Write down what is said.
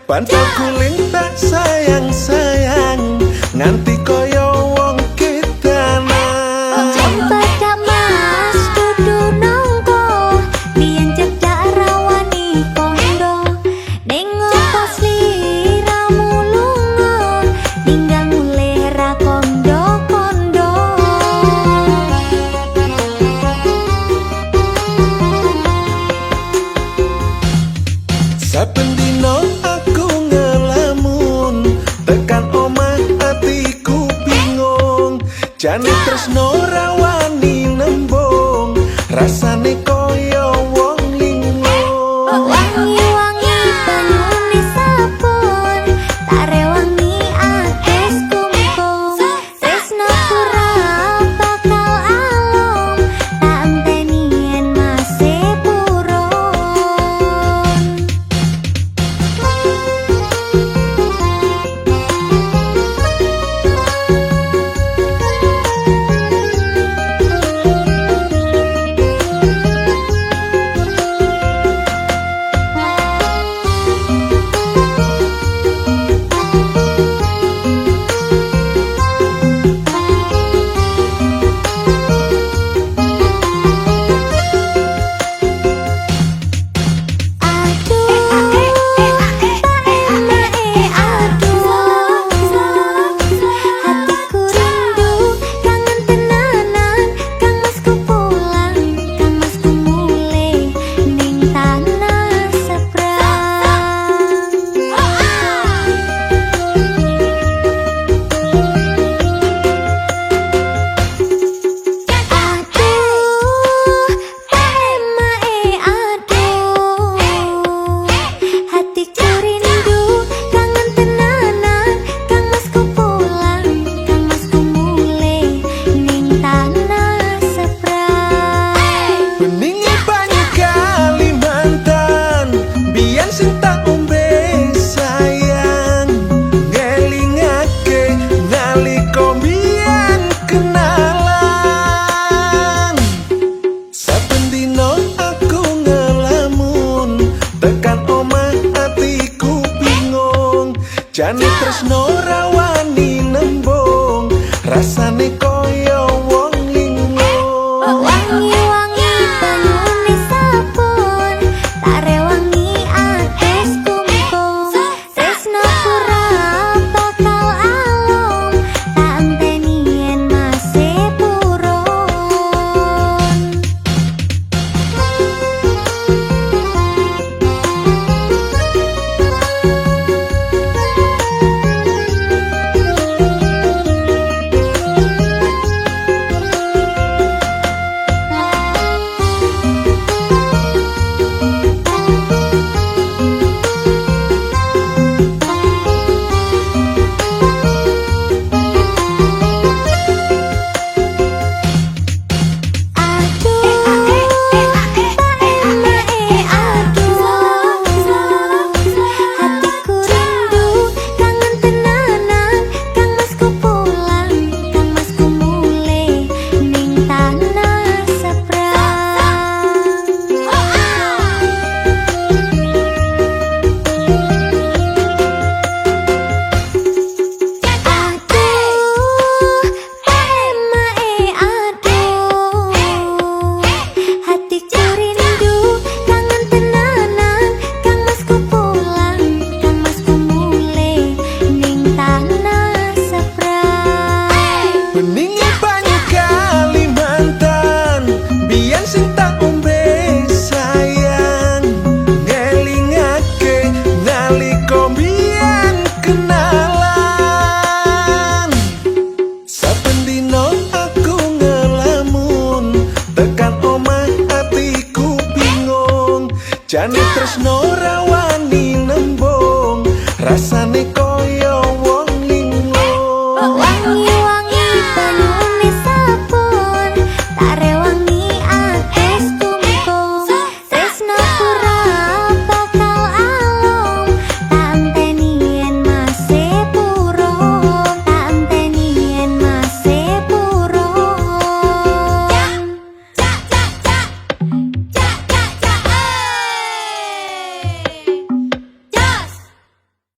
Bantal guling tak sayang-sayang, nganti kaya wong kedanan. Cempedak Mas dudu nongko, biyen cedak ra wani kondo. Ning opo sliramu lunga, ninggal mulih ra kondo-kondo. Saben dina aku ngelamun, tekan omah atiku bingung. Jane tresno ra wani nembung, rasane kaya wong linglung. Wangi-wangi banyune sabun, tak rewangi atus kungkum. Tresnoku ra bakal alum, tak enteni yen mase purun. Aduh, tak enake aduh, hatiku rindu kangen tenanan. Kang Masku pulang, Kang Masku mulih ning tanah seberang. Aduh, tak enake aduh, hatiku rindu kangen tenanan. Kang Masku pulang, Kang Masku mulih ning tanah seberang. Beninge banyu Kalimantan, biyen sing tak ombe sayang, ngelingake nalika biyen kenalan. Saben dina aku ngelamun, tekan omah atiku bingung. Jane tresno ra wani nembung, rasane kaya wong linglung. Wangi-wangi banyune sabun, tak rewangi atus kungkum. Tresnoku ra bakal alum, tak enteni yen mase purun. Aduh, tak enake aduh, hatiku rindu kangen tenanan. Kang Masku pulang, Kang Masku mulih ning tanah seberang. Aduh, tak enake aduh, hatiku rindu kangen tenanan. Kang Masku pulang, Kang Masku mulih ning tanah seberang. Beninge banyu Kalimantan, biyen sing tak ombe sayang, ngelingake nalika biyen kenalan. Saben dina aku ngelamun, tekan omah atiku bingung. Jane tresno ra wani nembung, rasane kaya